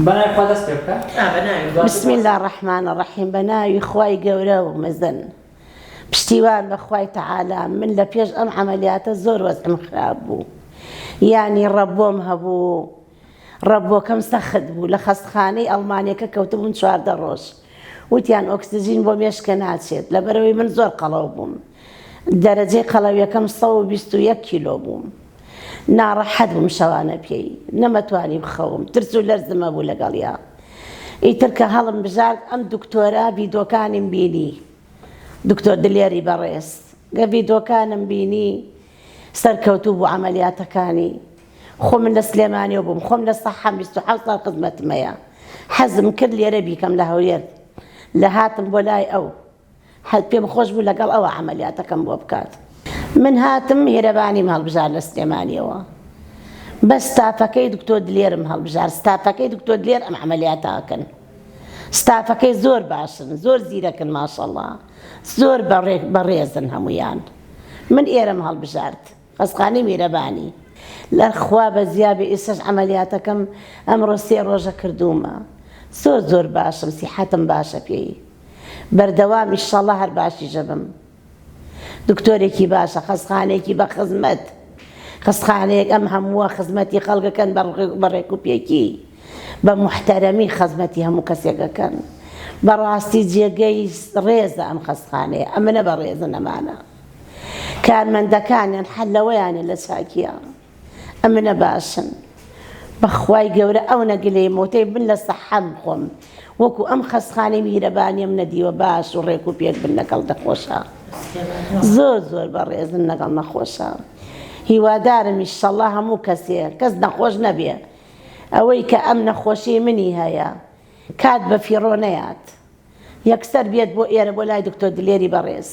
بەناوی خوا دەست پێ بکە. بسم اللە الرحمن الرحیم بە ناوی خوای گەورە و مەزن پشتیوان بە خوای تەعالا من لە پێش ئەم عەمەلیاتە زۆر وەزعم خراپ بوو یانی ڕەبۆم هەبوو ڕەبۆکەم سەخت بوو لە خەستخانەی ئەڵمانیەکە کەوتبووم 14 ڕۆژ وتیان ئۆکسجین بۆ مێشکە ناچێت لەبەرەوەی من زۆر قەڵەو بووم دەرەجەی قەڵەویەکەم 121 کیلۆ بووم ناڕەحەت بووم شەوانە پێی نەمەتوانی بخەوم ترس و لەرزم هەبوو لەگەڵیا ئیتر کە هەڵم بژارد ئەم دکتۆرە ڤیدۆکانیم بینی دکتۆر دلێری بەڕێز گە ڤیدۆکانم بینی سەرکەوتوو بوو عەمەلیاتەکانی خۆ من لە سلێمانیەوە بووم خۆم لە سەحەم 27 ساڵ خزمەتم هەیە حەزم کرد لێرە بیکەم لە هەولێر لە هاتم بۆ لای ئەو هەر پێم خۆش بوو لەگەڵ ئەوە عەمەلیاتەکەم بۆ بکات. من هاتم میهرەبانیم هەڵبژارد لە سلێمانیەوە بەس ستافەکەی دکتۆر دلێرم هەڵبژارد ستافەکەی دکتۆر دلێر ئەم عەمەلیاتە ئەکەن ستافەکەی زۆر باشن زۆر زیرەکن ماشەڵا زۆر بەڕێزن هەمویان من ئێرەم هەڵبژارد. خەستخانەی میرەبانی. لە خوا بەزیا بێ ئیستاش عەمەلیاتەکەم ئەمڕۆ سێ ڕۆژە کردوومە زۆر زۆر باشم سیحەتم باشە پێی بەردەوام ئیشەڵا هەر باشیش ئەبم دکتۆرێکی باشە خەستخانەیەکی بە خزمەت خەستخانەیەک ئەم هەمووە خزمەتی خەڵکەکەن بە ڕێک و پێکی بە موحتەرەمی خزمەتی هەموو کەسێکەکەن بەڕاستی جێگەی ڕێزە ئەم خەستخانەیە ئەمنە بە ڕێزن ئەمانە کارمەندەکانیان حەل لەوەیانە لە چاکیا ئەمنە باشن بەخوای گەورە ئەونە گلەی مۆتەی من لە سەحەم خۆم وەکو ئەم خەستخانەی میهرەبانیەم نەدیوە باش و ڕێک و پێک بن لەگەڵ نەخۆشا زۆر زۆر بەڕێزن لەگەڵ نەخۆشا هیوادارم ئیشەڵا هەموو کەسێ کەس نەخۆش نەبێ ئەوەی کە ئەم نەخۆشی منی هەیە کات بە فیڕۆ نەیات یەکسەر بێت بۆ ئێرە بۆ لای دکتۆر دلێری بەڕێز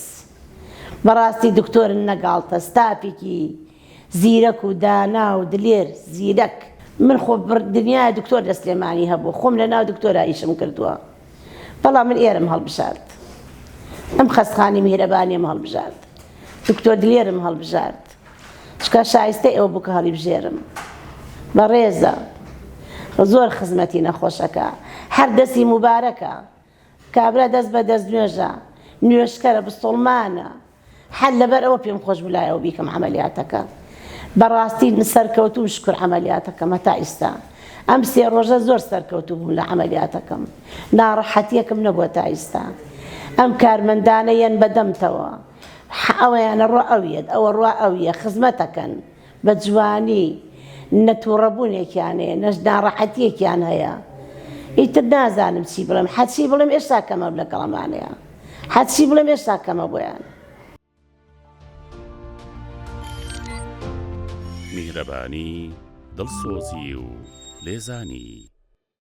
بەڕاستی دکتۆرن نە گاڵتە ستافێکی زیرەک و دانا و دلێر زیرەک من خۆ دنیای دکتۆر لە سلێمانی هەبوو خۆم لە ناو دکتۆرا ئیشم کردووە بەڵام من ئێرم هەڵبژارد ئەم خەستخانی میهرەبانیم هەڵبژارد دکتۆر دلێرم هەڵبژارد چکە شایستەی ئەوە بوو کە هەڵیبژێرم بەڕێزە زۆر خزمەتی نەخۆشەکە هەر دەستی موبارەکە کابرا دەست بە دەست نوێژە نوێژکەرە بسوڵمانە هەر لەبەر ئەوە پێم خۆش بوو لای ئەو بیکەم عەمەلیاتەکە بەڕاستی سەرکەوتوم شکر عەمەلیاتەکەم هەتا ئیستا ئەم سێ ڕۆژە زۆر سەرکەوتوو بووم لە عەمەلیاتەکەم ناڕەحەتیەکم نەبووە تا ئیستا ئەم کارمەندانە یەن بەدەمتەوە ئەوەیانە ڕوا ئەویەت ئەوە ڕوا ئەویە خزمەتەکەن بە جوانی نە توڕەبوونێکیان هەیە نەش ناڕەحەتیەکیان هەیە ئیتر نازانم چی بڵێم حەچی بڵێم ئێستا کەمە لەگەڵ ئەمانەیە حەچی بڵێم ئێستا کەمە بۆیان. میهرەبانی، دڵسۆزی و لێزانی.